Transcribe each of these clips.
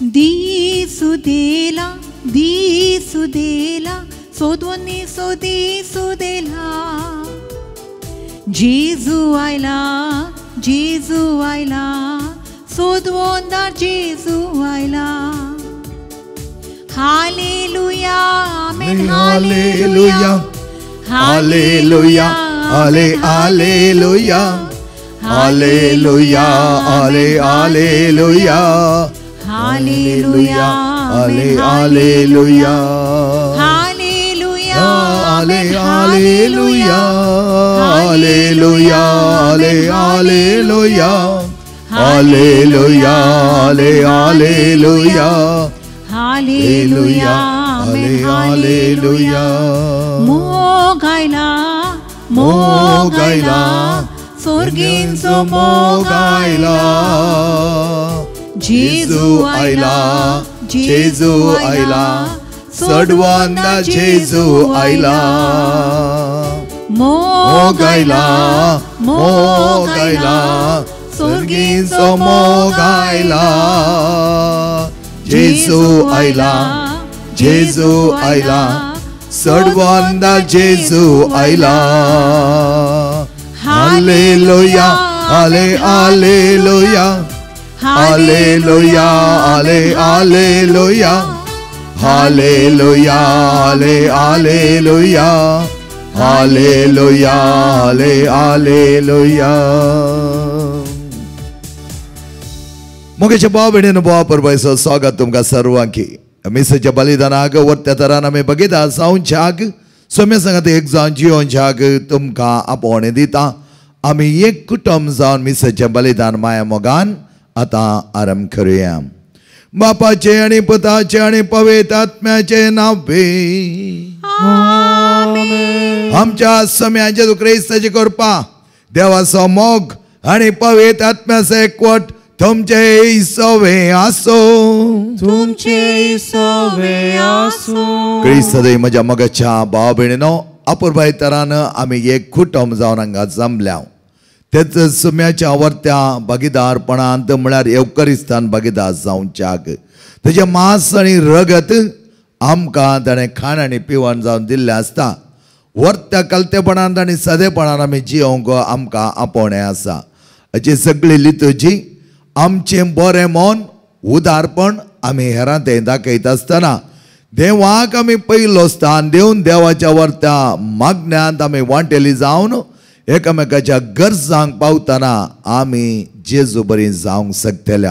दिसुदेला दिसुदेला सोदवनी सोदिसुदेला जेजू आयला जेजू आयला सोदवंदार जेजू आयला. Hallelujah amen hallelujah hallelujah हाले hallelujah hallelujah हाले हालेलुया हालेलुया हाले हालेलुया हालेलुया हाले हालेलुया हालेलुया हाले हालेलुया हालेलुया हाले हालेलुया हालेलुया हाले हालेलुया. मोग आयला मोग आयला सोर्गींचो मोग आयला जेजू आयला जेजू आयला सडवांदा जेजू आयला. मोग मोग आयला मोग आयला सोर्गींचो मोग आयला जेजू आयला जेजू आयला सडवांदा जेजू आयला. हालेलुया हाले हालेलुया हालेलुया हाले हालेलुया हालेलुया हाले हालेलुया हालेलुया हाले हालेलुया. मुगेच्या भाव भयणीनो भाव परबायचो स्वागत तुमकां सर्वांकी. मिसाच्या बलिदानाक वर्त्या तरान आमी बगयता जावच्याक सोम्या सांगात एक जावन जियोवच्याक तुमकां आपोवणें दिता. आमी एक कुटुंब जावन मिसाचें बलिदान माया मोगान आतां आरंभ करुया. बापाचें आनी पुताचें आनी पवित्र आत्म्याचें नांव. आमच्या सम्या जेजू क्रिस्ताची कृपा, देवाचो मोग आनी पवित्र आत्म्याचो एकवट तुमचे सवे आसो. तुमचे सवे आसो. क्रिस्त म्हज्या मोगाच्या भाव भयणीनो, अपुरबाय तरान आमी एक कुटुंब जावन हांगा जमल्या. तेच सुम्याच्या वर्त्या भागीदारपणांत म्हळ्यार येवकरिस्तान भागीदार जावच्याक तेजें मांस आनी रगत आमकां ताणें खाण आनी पिवण जावन दिल्लें आसता. वर्त्या कलतेपणांत आनी सादेपणान आमी जियोंक आमकां आपोवणें आसा. हाची सगळी लितुजी आमचें बरें मन उदारपण आमी हेरां तें दाखयता आसतना देवाक आमी पयलो स्थान दिवन देवाच्या वर्त्या मागण्यांत आमी वांटेली जावन एकामेकाच्या गरजांक पावतना आमी जेजू बरी जावंक शकतले.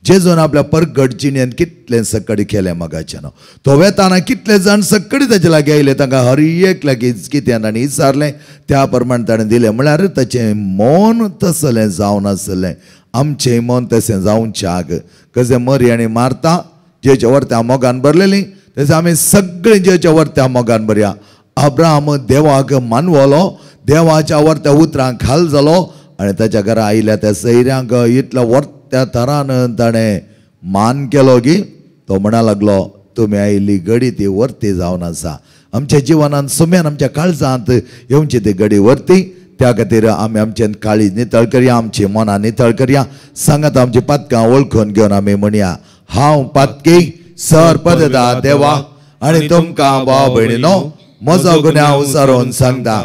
जेजून आपल्या परगट जिणेंत कितलें सकडी केलें मगाच्यान. तो वेताना कितले जाण सकडी ताचे लागीं आयले, तांकां हर एक लागीं कितें ताणें विचारलें त्या प्रमाण ताणें दिलें. म्हळ्यार ताचें मन तसलें जावन आसलें. आमचें मन तशें जावच्याक कशें मरी आनी मारता जेच्या वर्त्या मोगान भरलेली तशें आमी सगळीं जेच्या वर्त्या मोगान भरया. अब्राहम देवाक मानवलो, देवाच्या वर्त्या उतरांक खाल जालो आनी ताच्या घरा आयल्या त्या सैऱ्यांक इतल्या वर्त्या तरान ताणें मान केलो की तो म्हणा लागलो, तुमी आयिल्ली घडी ती वर्ती जावन आसा. आमच्या जिवनांत सुम्यान आमच्या काळजांत येवची ती घडी वर्ती. त्या खातीर आमी आमचें काळीज नितळ करया, आमची मनां नितळ करया. सांगात आमची पातकां वळखून घेवन आमी म्हणया, हांव पातकी सर पदता देवा आनी तुमकां भाव भयणीनो म्हजो गुन्यांव सारोवन सांगता.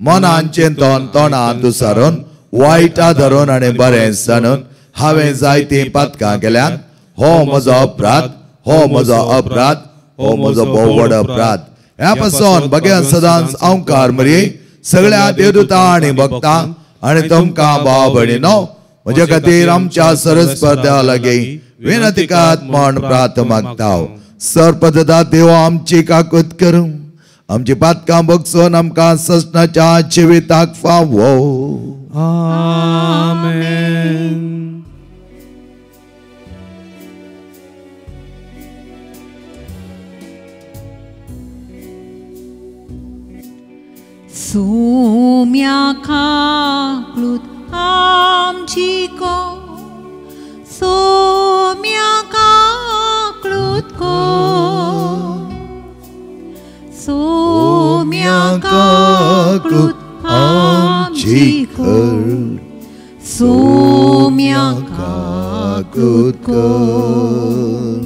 मनान चिंतून तोंडान दुसारून वायटा धरून आनी बरें सांडून हांवें जायतीं पातकां केल्यात. हो म्हजो अपराध, हो म्हजो अपराध, हो म्हजो भोव व्हड अपराध. ह्या पासून बघ्या सदांच अंकार मरये सगळ्या देवदूता आनी भक्ता आनी तुमकां भाव भयणीनो म्हज्या खातीर आमच्या सरस्पत देवा लागीं विनंती करात म्हण प्रार्थ मागता. सरपदता देव आमची काकूत करूं, आमची पातकां बगसून आमकां ससनाच्या जिविताक फावो. आमेन. सोम्या काकूत आमची को, सोम्या काकूत को, सोम्या काकूत आमची कर, सोम्या काकूत काकूत कर.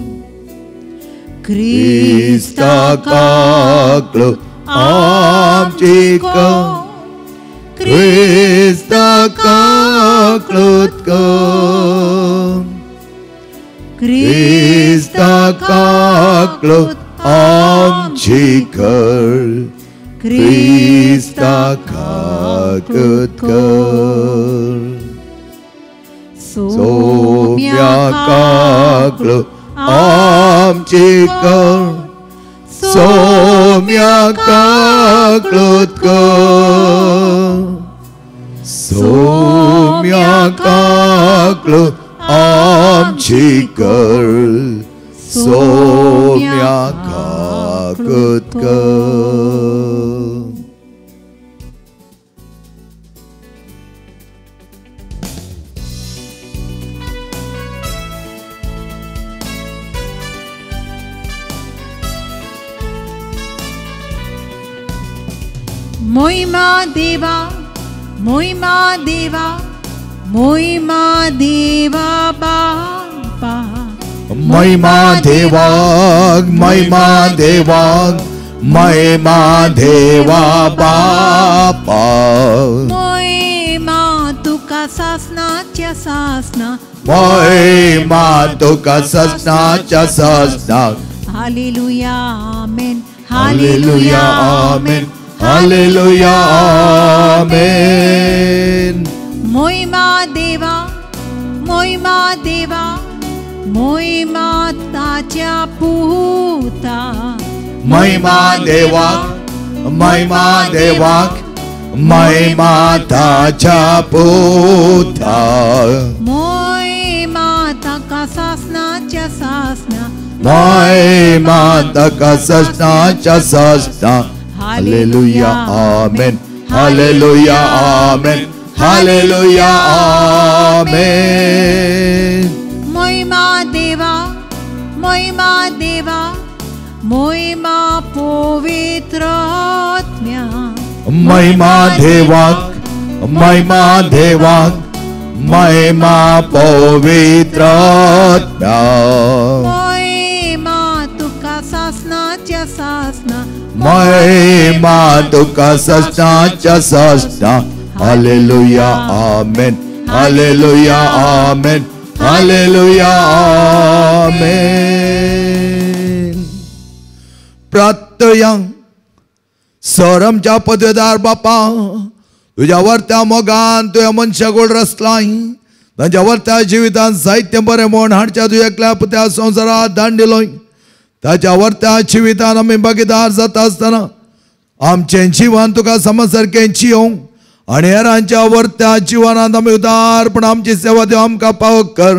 क्रिस्ता काकूत आमची कर. क्रिस्ता काकूत कर. क्रिस्ता काकूत आमची कर. क्रिस्ता काकूत कर. सोम्या काकूत आमची कर. सोम्या काकूत कर. सोम्या काकूत आमची कर. सोम्या काकूत कर. मोहिमा देवा मोहिमा देवा मोहिमा देवा बापा. महिमा देवा महिमा देवा महिमा देवा बापा. मोहिमा तुका सासनाच्या सासना. महिमा तुका सासनाच्या सासना. Hallelujah amen. Hallelujah amen. Hallelujah amen. मोहिमा देवा मोहिमा देवा मोहिमा ताच्या पुता. महिमा देवा महिमा देवा महिमा ताच्या पुता. मोहिमा ताका सासनाच्या सासना. महिमा ताका सासनाच्या सासना. Hallelujah amen. Hallelujah amen. Hallelujah amen. मोहिमा देवा मोहिमा देवा मोहिमा पवित्र आत्म्या. महिमा देवा महिमा देवा महिमा पवित्र आत्म्या. मोहिमा तुका सासनाच्या सासना. महिमा तुका सासनाच्या सासना. Hallelujah amen. Hallelujah amen. Hallelujah amen. प्रार्थया. सर आमच्या पदवेदार बापा, तुज्या वरत्या मोगान तुज्या मनशा गोड रसलाय. तांच्या वरत्या जिवितान साहित्य बरें म्हूण हाडच्या तुज्या एकल्या पुत्या संवसारात दान दिलोय. ताच्या वरत्या जिवितान आमी भागीदार जाता आसतना आमचें जिवन तुका समजसारकें जियोवंक आनी हेरांच्या वरत्या जिवनांत आमी उदारपण आमची सेवा देव आमकां पावक कर.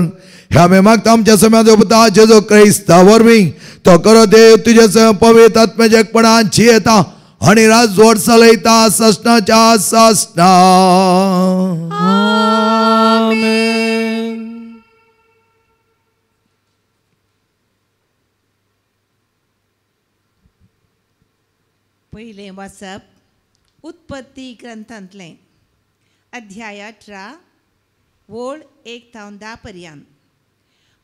ह्या आमी मागता आमच्या सम्या पुता जेजू क्रिस्ता वरवीं. तो करो देव तुजे पवित्र आत्म्याच्या एकपणान जियेता आनी राजवट चलयता सासनाच्या सासना. आमेन. पयलें वाचप उत्पत्ती ग्रंथांतलें अध्याय 18 वोळ 1 थावन 10 पर्यंत.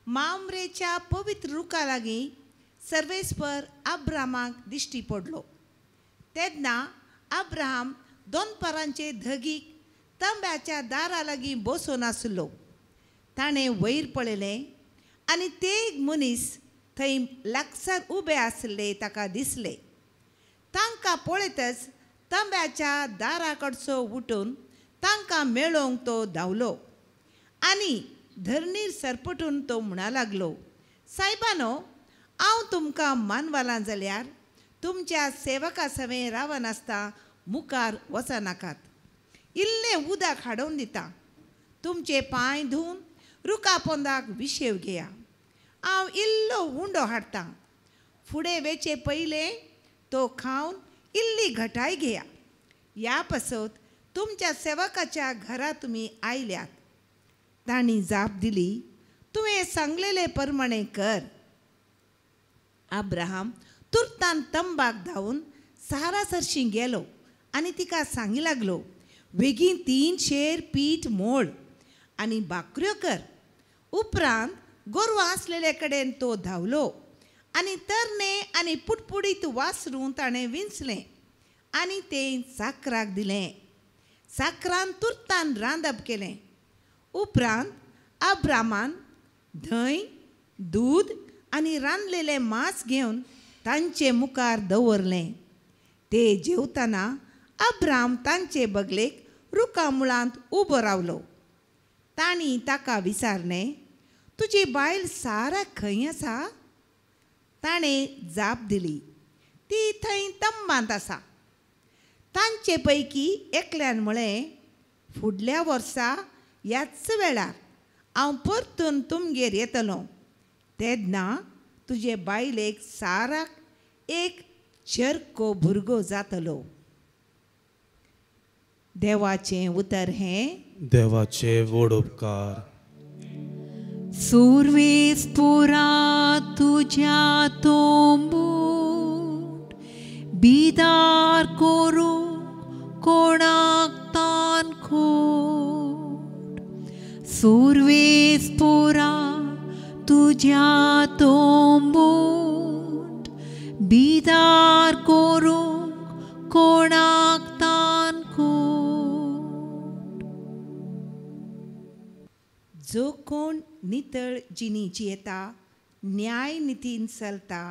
मामरेच्या पवित्र रुखा लागीं सर्वेस्पर अब्राहमाक दिश्टी पडलो. तेन्ना अब्राहम दोनपारांचे धगीक तांब्याच्या दारा लागीं बसून आसलो. ताणें वयर पळयलें आनी ते एक मनीस थंय लागसार उबे आसले ताका दिसले. तांकां पळयतच तांब्याच्या दारा कडचो उठून तांकां मेळोवंक तो धांवलो आनी धरणीर सरपटून तो म्हणा लागलो, सायबानो, हांव तुमकां मानवलां जाल्यार तुमच्या सेवका सवें रावनासता मुखार वचनाकात. इल्लें उदक हाडून दिता, तुमचे पांय धुवन रुखा पोंदाक विशेव घेया. हांव इल्लो उंडो हाडटा, फुडें वेचे पयलें तो खावन इल्ली घटाय घेया. ह्या पासत तुमच्या सेवकाच्या घरा तुमी आयल्यात. तांणी जाप दिली, तुवें सांगलेले प्रमाणे कर. अब्राहम तुर्तान तंबाक धांवून सारा सरशीं गेलो आनी तिका सांगी लागलो, वेगीन 3 शेर पीठ मोड आनी भाकऱ्यो कर. उपरांत गोरवां आसलेले कडेन तो धांवलो आनी तरणे आनी पुटपुडीत वासरूं ताणें विंचलें आनी तें चाकराक दिलें. चाकरान तुर्तान रांदप केलें. उपरांत अब्रामान धंय, दूद आनी रांदलेलें मांस घेवन तांचे मुखार दवरलें. ते जेवतना अब्राम तांचे बगलेक रुखा मुळांत उबो रावलो. तांणी ताका विचारलें, तुजी बायल सारा खंय आसा? ताणें जाप दिली, ती थंय तंबांत आसा. तांचे पैकी एकल्यान म्हळें, फुडल्या वर्सा ह्याच वेळार हांव परतून तुमगेर येतलो, तेन्ना तुजे बायलेक साराक एक चरको भुरगो जातलो. देवाचें उतर हें. देवाचे व्हड उपकार. सुरवेस पुरा तुज्या तोंबूट बिदार करूंक कोणाक तान खोट. सुरवेस पुरा तुज्या तोंबूट बिदार करूंक कोणाक तान खोट. जो कोण नितळ जिणी जियेता, न्याय नितीन चलता,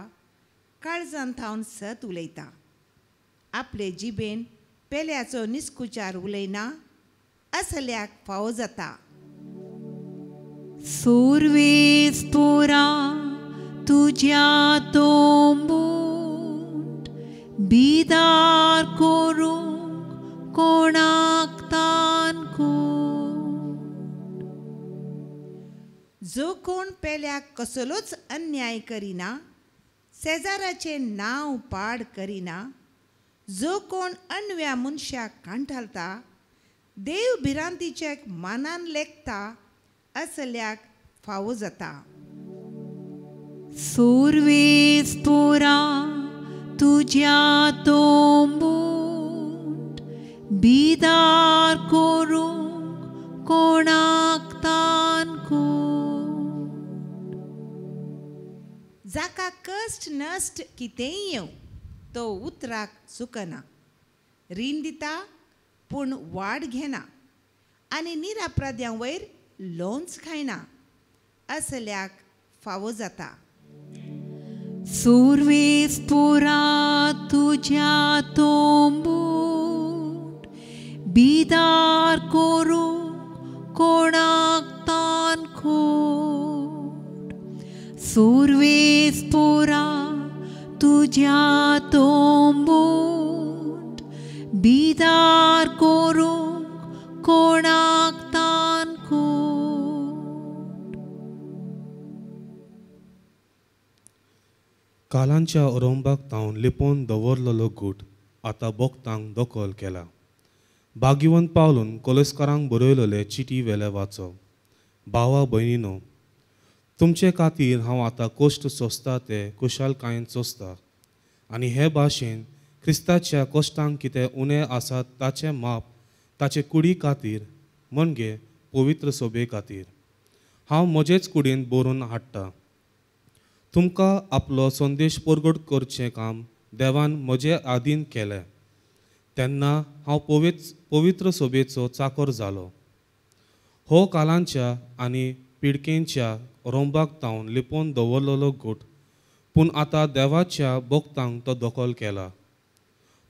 काळजान थावन सत उलयता, आपले जिबेन पेल्याचो निस्कुचार उलयना, असल्याक फावो जाता. सुरवेस पुरा तुज्या तोंबूट बिदार करूंक कोणाक तान खोट. जो कोण पेल्याक कसलोच अन्याय करिना, शेजाराचें नांव पाड करिना, जो कोण अनव्या मनशाक कांठालता, देव भिरांतीच्या मानान लेखता, असल्याक फावो जाता. सुरवेस पुरा तुज्या तोंबूट बिदार करूंक कोणाक तान खोट. जाका कश्ट नश्ट कितेंय येवं तो उतराक चुकना, रीण दिता पूण वाड घेना आनी निरापराध्यां वयर लोंच खायना, असल्याक फावो जाता. सुरवेस पुरा तुज्या तोंबूट बिदार करूंक कोणाक तान खोट. सुरवेस पुरा तुज्या तोंबूट बिदार करूंक कोणाक तान खोट. कालांच्या ओरोंबाक तावन लिपोवन दवरलेलो गूट आतां भोक्तांक दखल केला. भाग्यवंत पावलून कोलस्कारांक बरयलेले चिटी वेले वाचो. भावा भयणीनो, तुमचे खातीर हांव आतां कश्ट सोंसता ते खुशालकायेन सोंसता आनी हे भाशेन क्रिस्ताच्या कश्टांक कितें उणें आसा ताचें माप ताचे कुडी खातीर म्हणजे पवित्र सोबे खातीर हांव म्हजेच कुडीन बरोवन हाडटा. तुमकां आपलो संदेश परगट करचें काम देवान म्हजे आदीन केलें तेन्ना हांव पवित्र सोबेचो चाकर जालो. हो कालांच्या आनी पिडकेंच्या रोंबाक तावन लिपोवन दवरलेलो गूट पूण आतां देवाच्या भक्तांक तो दखल केला.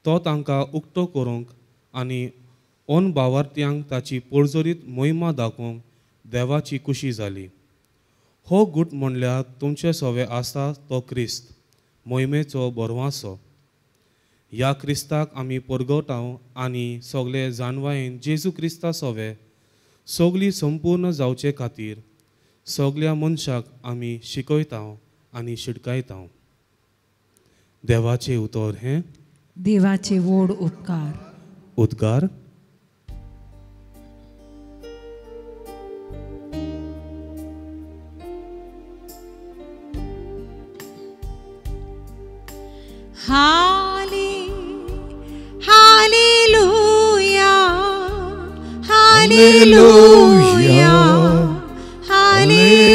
तो तांकां उक्तो करूंक आनी ओन भावार्थ्यांक ताची पोरजोरीत मोहिमा दाखोवंक देवाची खुशी जाली. हो गूट म्हणल्यार तुमचे सवे आसा तो क्रिस्त मोहिमेचो बरवासो. ह्या क्रिस्ताक आमी परगटाव आनी सगळे जानवायेन जेजू क्रिस्ता सवे सगळी संपूर्ण जावचे खातीर सगळ्या मनशाक आमी शिकयता आनी शिटकायता. देवाचें उतर हें. देवाचे व्हड उपकार. उद्गार. Hallelujah, hallelujah, hallelujah.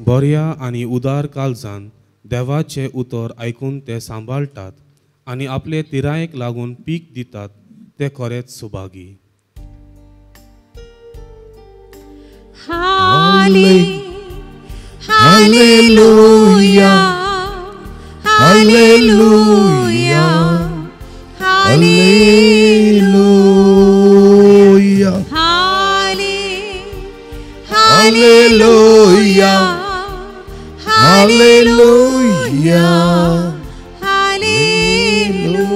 बऱ्या आनी उदार काळजान देवाचें उतर आयकून ते सांबाळटात आनी आपले तिरायेक लागून पीक दितात ते खरेंच सुभागी. Hallelujah, hallelujah, hallelujah, hallelujah, hallelujah, hallelujah.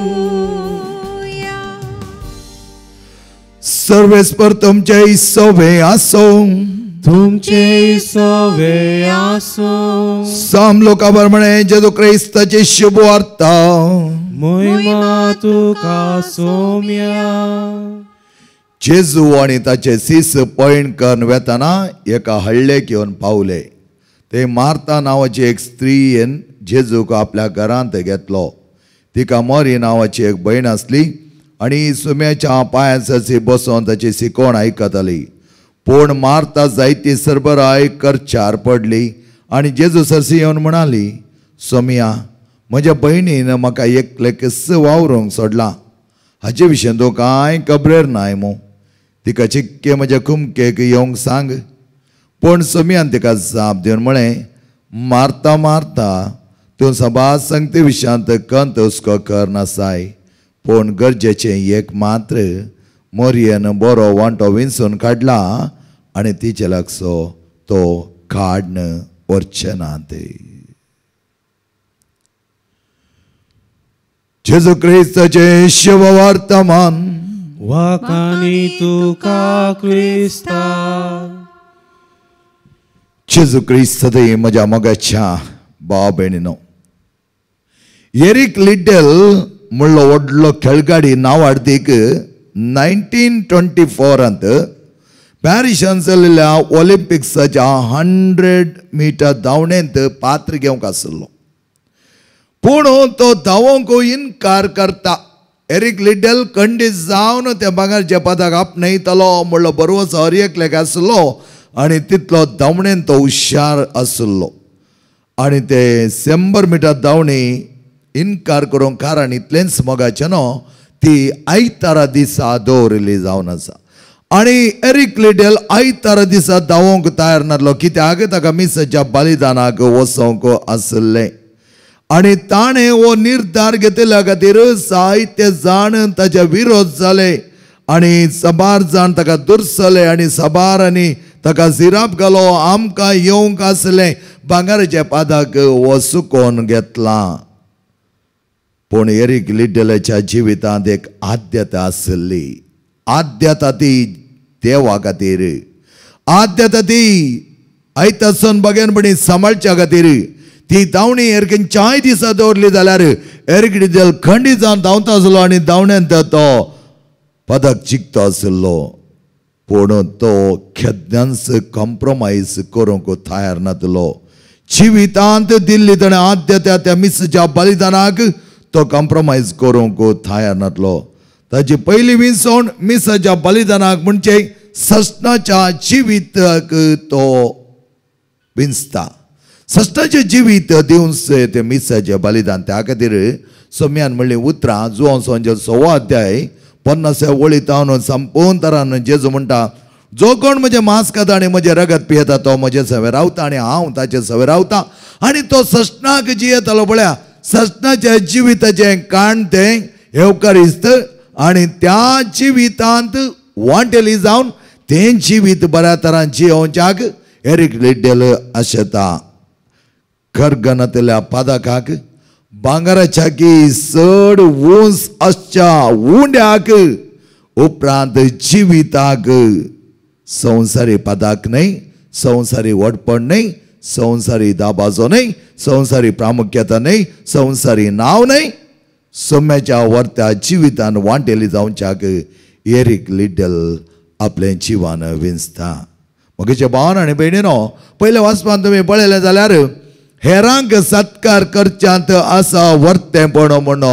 सर्वेस्पर तुमचे सवे आसो, तुमचे सवे आसो. साम लोका प्रमाणे जेजू क्रिस्ताची शुभवार्ता. महिमा तुका सोम्या. जेजू आनी ताचे सीस पयण करून वेतना एका हळ्ळेक येवन पावले. ते मार्ता नांवाची एक स्त्रीयेन जेजूक आपल्या घरांत घेतलो. तिका मोरी नांवाची एक भयण आसली आनी सुम्याच्या पांयां सरशी बसोन ताची शिकवण आयकताली. पूण मार्ता जायती सरबराय करच्यार पडली आनी जेजू सरशी येवन म्हणाली, सोमिया, म्हज्या भयणीन म्हाका एकलेकच वावरूंक सोडलां. हाचे विशीं तूं कांय खबरेर नाय मू. तिका चिक्के म्हज्या कुमकेक येवंक सांग. पूण सोमियान तिका जाप दिवन म्हळें, मार्ता मार्ता, तूं सबार संगती विशयांत कंत हुस्को करनासाय, पूण गरजेचें एक मात्र मोरयेन बरो वांटो विंचून काडला आनी तिचे लागसो तो काडन व्हरचे ना. ते जेजू क्रिस्ताचें शुभवर्तमान. वाखाणी तुका क्रिस्ता. जेजू क्रिस्त म्हज्या मोगाच्या भाव भयणीनो, एरिक लिडल म्हणलो व्हडलो खेळगाडी नांवाडतीक 1924 पॅरिसान चलिल्ल्या ऑलिम्पिक्साच्या 100 मिटर धांवणेंत पात्र घेवंक आसलो. पूण तो धांवोंक इनकार करता. एरिक लिडल खंडीत जावन त्या भांगराच्या पदक आपणयतलो म्हणलो बरोवचो हर एकल्याक आसलो आनी तितलो धांवणेन तो हुशार आसलो. आनी ते 100 मिटर धांवणी इनकार करूंक कारण इतलेंच मोगाचें न्हू, ती आयतारा दिसा दवरिल्ली जावन आसा. आनी एरिक लिडल आयतारा दिसा धांवोंक तयार नासलो, कित्याक ताका मिसाच्या बलिदानाक वचोंक आसलें. आनी ताणें हो निर्धार घेतिल्ल्या खातीर जायते जाण ताच्या विरोध जाले आनी साबार जाण ताका दुरसले आनी साबारांनी ताका जिराप घालो. आमकां येवंक आसलें भांगराचें पदक हो सुकोवन घेतलां. पूण एरिक लिडलाच्या जिवितांत एक आद्यता आसली. आद्यता ती देवा खातीर, आद्यता ती आयतासून बगेनपणी सांबाळच्या खातीर. ती धांवणी एरखंच्याय दिसा दवरली जाल्यार एरिक लिडल खंडीत जावन धांवता आसलो आनी धांवण्यांत तो पदक जिखता आसलो. पूण तो केन्नाच कॉम्प्रोमायज करूंक तयार नासलो. जिवितांत दिल्ली ताणें आद्यता त्या मिसाच्या बलिदानाक तो कॉम्प्रोमायज करूंक तयार नासलो. ताची पयली विंचवण मिसाच्या बलिदानाक म्हणजे सस्नाच्या जिविताक तो विंचता. सस्नाचें जिवीत दिवन तें मिसाचें बलिदान. त्या खातीर सोम्यान म्हणलीं उतरां जुवांव सोंचे 1.25 अध्याय 50 वळी तावन संपूर्ण तरान जेजू म्हणटा, जो कोण म्हजें मांस खाता आनी म्हजें रगत पियेता तो म्हजें सवे रावता आनी हांव ताचे सवे रावता. आनी तो सस्नाक जियेतालो पळया, सस्नाच्या जिविताचें काण तें येवकारिस्त आनी त्या जिवितांत वांटेली जावन तें जिवीत बऱ्या तरान जियोवच्याक एरिक लिडल आशेता. खरगनांतल्या पदकाक भांगराच्या की चड उंच आसच्या उंड्याक उपरांत जिविताक संवसारी पदक न्हय, संवसारी व्हडपण न्हय, संवसारी दाबाजो न्हय, संवसारी प्रामुख्यता न्हय, संवसारी नांव न्हय, सोम्याच्या वर्त्या जिवितान वांटेली जावच्याक एरिक लिडल आपलें जिवान विंचता. म्हगेच्या भावान आनी भयणीनो, पयल्या वाचपान तुमी पळयलें जाल्यार हेरांक सत्कार करच्यांत आसा वर्तेंपण म्हूण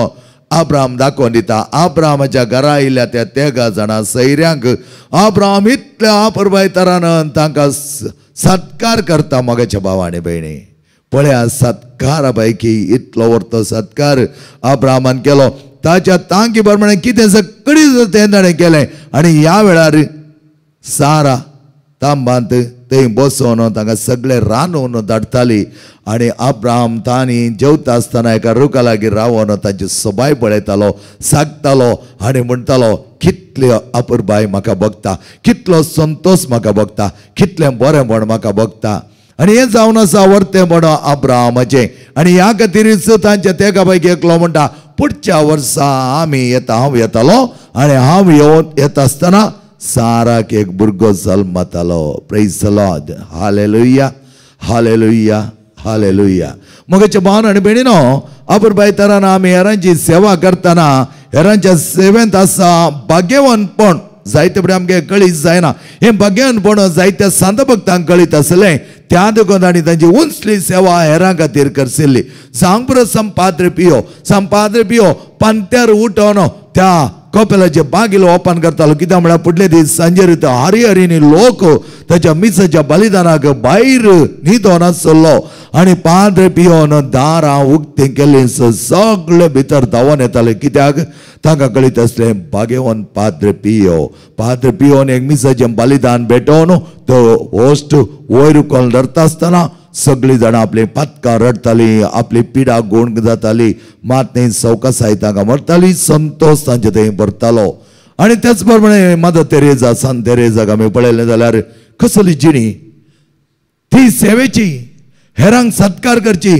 आब्राम दाखोवन दिता. आब्रामाच्या घरा आयिल्ल्या त्या तेगा जाणां सैऱ्यांक आब्राम इतल्या अपुरबाय तरान तांकां सत्कार करता मोगाच्या भाव आनी भयणी. पळया सत्कारा पैकी इतलो व्हडलो सत्कार अब्राहमान केलो. ताच्या तांकी प्रमाणे कितें सगळी तें ताणें केलें. आनी ह्या वेळार सारा तांबांत थंय बसोवन तांकां सगळें रांदून धाडटाली. आनी अब्राहम तांणी जेवता आसतना एका रुखा लागीं रावन तांची सोबाय पळयतालो, सागतालो आनी म्हणटालो, कितली अपुरबाय म्हाका भोगता, कितलो संतोश म्हाका भोगता, कितलें बरेंपण म्हाका भोगता. आनी हें जावन आसा वर्तेंपण अब्राहमाचें. आनी ह्या खातीरच तांच्या तेगा पैकी एकलो म्हणटा, पुढच्या वर्सा आमी येता, हांव येतालो आनी हांव येवन येता आसतना साराक एक भुरगो जल्मतालो. Praise the Lord. Hallelujah, hallelujah, hallelujah. मगाच्या भावन आनी भयणीनो, अपुरबाय तरान आमी हेरांची सेवा करतना हेरांच्या सेवेंत आसा भाग्यवनपण. जायते फुडें आमगे कळीत जायना हें भाग्यवनपण जायत्या सांत भक्तांक कळीत आसलें. त्या देखून तांणी तांची उंचली सेवा हेरां खातीर करशिल्ली. सांग पुरो संपाद्र पियो, संपाद्र पियो पांत्यार उठोवन त्या कपेलाचे बागील ओपन करतालो. कित्याक म्हळ्यार फुडले दीस सांजेर हरी हरीनी लोक ताच्या मिसाच्या बलिदानाक भायर न्हिदोन आसलो आनी पाद्र पियोन दारां उक्तीं केलीं, सगळे भितर धांवन येताले. कित्याक तांकां कळीत आसलें भाग्यवन पाद्र पियो. पाद्र पियोन एक मिसाचें बलिदान भेटोवन तो होस्ट वयर उखलून धरता आसतना सगळीं जाणां आपलीं पातकां रडटालीं, आपली पिडा गुण जाताली, मात न्ही सवकासाय तांकां मरताली, संतोश तांचे थंय भरतालो. आनी त्याच प्रमाणे मदर तेरेजा, सांत तेरेजाक आमी पळयलें जाल्यार कसली जिणी ती सेवेची, हेरांक सत्कार करची,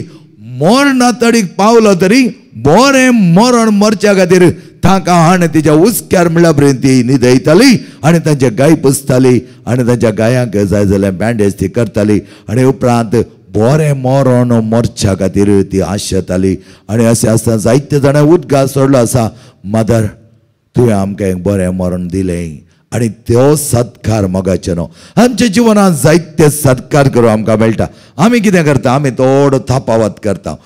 मरणा तडीक पावलो तरी बरें मरण मरच्या खातीर तांकां हाणें तिच्या हुस्क्यार म्हणल्या पर्यंत ती न्हिदयताली आनी तांचे गाय पुसताली आनी तांच्या गायांक जाय जाल्यार बँडेज ती करताली आनी उपरांत बरें मरण मरच्या खातीर ती आशेताली. आनी अशें आसतना जायते जाणां उदकां सोडलो आसा, मदर तुवें आमकां एक बरें मरण दिलें. आनी त्यो सत्कार मोगाचे न्हू. आमच्या जिवनांत जायते सत्कार करूं आमकां मेळटा. आमी कितें करता, आमी थोडो थापावत करता.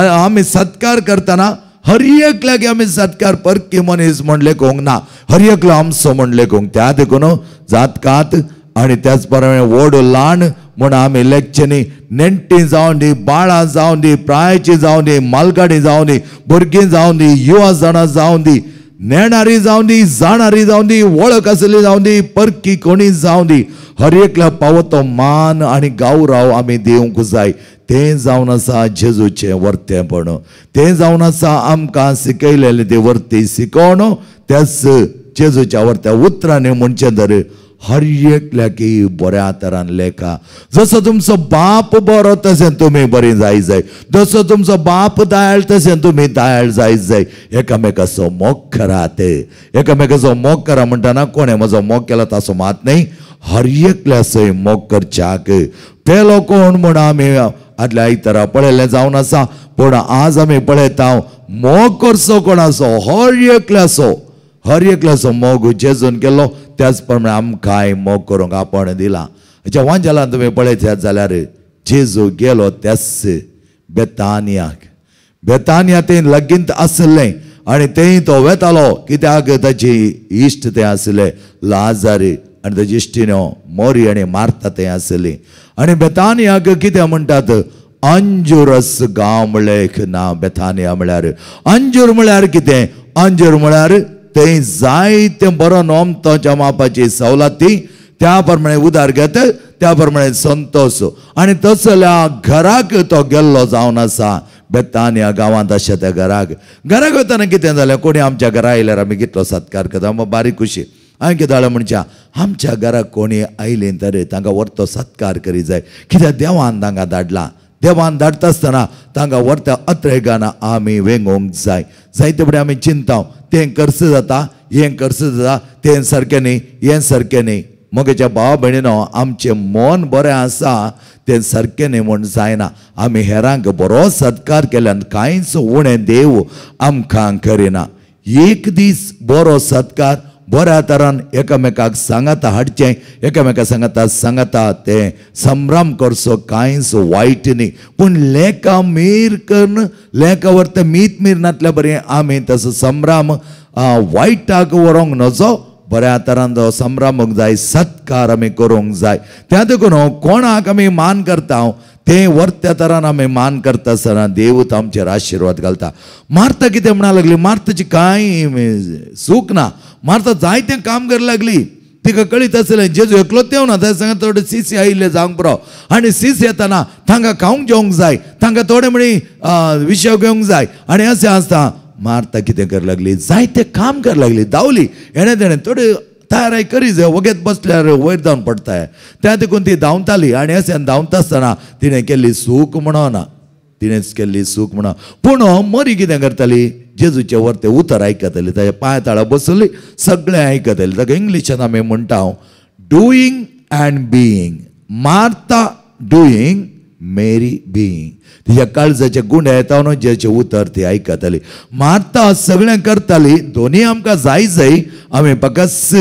आमी सत्कार करतना हर एकल्याक आमी सत्कार परकी मनीस म्हण लेखूंक ना, हर एकलो आमचो म्हण लेखूंक. त्या देखून जातकात आनी त्याच प्रमाणे व्हड ल्हान म्हूण आमी लेखचें न्ही. नेण्टीं जावं दी, बाळां जावं दी, प्रायची जावं दी, मालगाडी जावं दी, भुरगीं जावं दी, युवा जाणां जावं दी, नेणारी जावं दी, जाणारी जावं दी, वळख आसली जावं दी, परकी कोणी जावं दी, हर एकल्या पावो तो मान आनी गौरव आमी दिवंक जाय. तें जावन आसा जेजूचें वर्तेंपण, तें जावन आसा आमकां शिकयलेलें ती वर्ती शिकोवन. त्याच जेजूच्या वर्त्या उतरांनी म्हणचें तर हर एकल्याकी बऱ्या तरान लेखा. जसो तुमचो बाप बरो तशें तुमी बरी जाय जाय, जसो तुमचो बाप दयाळ तशें तुमी दयाळ जाय जाय. एकामेकाचो मोग करात, एकामेकाचो मोग करा म्हणटना कोणें म्हजो मोग केला ताचो मात न्ही, हर एकल्याचोय मोग करच्याक. पेलो कोण म्हूण आमी आदल्या आयतारा पळयलें जावन आसा, पूण आज आमी पळयता मोग करचो कोणाचो, हर एकल्याचो, हर एकल्याचो मोग जेजून केलो. त्याच प्रमाणे आमकांय मोग करूंक आपण दिला. हाच्या वांजेलान तुमी पळयतात जाल्यार जेजू गेलो त्याच बेतानियाक. बेतानिया तें लगींत आसलें आनी थंय तो वेतालो कित्याक ताची इश्ट थंय आसले लाजारी आनी ताची इश्टिण्यो मोरी आनी मार्ता थंय आसली. आनी बेतानियाक कितें म्हणटात, अंजुरस गांव म्हणलें एक नांव बेतानिया म्हळ्यार. अंजूर म्हळ्यार कितें, अंजूर म्हळ्यार थंय जायते बरो नोमतोच्या मापाची सवलती, त्या प्रमाणे उदार घेत, त्या प्रमाणे संतोष. आनी तसल्या घराक तो गेल्लो जावन आसा बेतानिया गांवांत. अशें त्या घराक, घराक वतना कितें जालें, कोणी आमच्या घरा आयल्यार आमी कितलो सत्कार करता, मग बारीक खुशी. हांवें कितें जालें म्हणच्या आमच्या घराक कोणी आयलीं तर तांकां व्हरतो सत्कार करी जाय, कित्याक देवान तांकां धाडला. देवान धाडटा आसतना तांकां व्हरत्या अत्रेगान आमी वेंगोवंक जाय. जायते फुडें आमी चिंता तें करसें जाता, हें करसें जाता, तें सारकें न्ही, हें सारकें न्ही. मगेच्या भाव भयणीनो, आमचें मन बरें आसा तें सारकें न्ही म्हूण जायना. आमी हेरांक बरो सत्कार केल्यान कांयच उणें देव आमकां करिना. एक दीस बरो सत्कार बऱ्या तरान एकामेकाक सांगाता हाडचें, एकामेका सांगाता सांगाता तें संभ्रम करचो, कांयच वायट न्ही. पूण लेखा मीर करून लेखा व्हरता मीत मीर नातल्या बरें आमी तसो संभ्रम वायटाक व्हरूंक नजो, बऱ्या तरान तो संभ्रमूंक जाय, सत्कार आमी करूंक जाय. त्या देखून कोणाक आमी मान करता ते वर्त्या तरान आमी मान करता आसतना देव आमचेर आशिर्वाद घालता. मार्ता कितें म्हणा लागली, मार्ताची कांय सूख ना. मार्ता जायतें काम कर लागली, तिका कळीत आसलें जेजू एकलोच येवना, ताच्या सांगा थोडे सीसी आयिल्ले जावंक पुरो आनी सीस येताना तांकां खावंक जेवंक जाय, तांकां थोडे म्हणी विशय घेवंक जाय. आनी अशें आसता मार्ता कितें कर लागली, जायतें काम कर लागली, धांवली हेणें तेणें थोडे तयाराय करी जाय, वगेत बसल्यार वयर जावन पडटा. त्या देखून ती धांवताली आनी अशें धांवता आसतना तिणें केल्ली सूख म्हणना, तिणेंच केल्ली सूख म्हणा. पूण मरी कितें करताली, जेजूचे वर तें उतर आयकताली, ताच्या पांय ताळा बसली सगळें आयकताली. ताका इंग्लिशान आमी म्हणटा doing and being. Martha doing, Mary being. तिच्या काळजाचे गुंडे येता न्हू जेचे उतर ती आयकताली. मार्ता सगळें करताली, दोनी आमकां जाय जाय, आमी फकत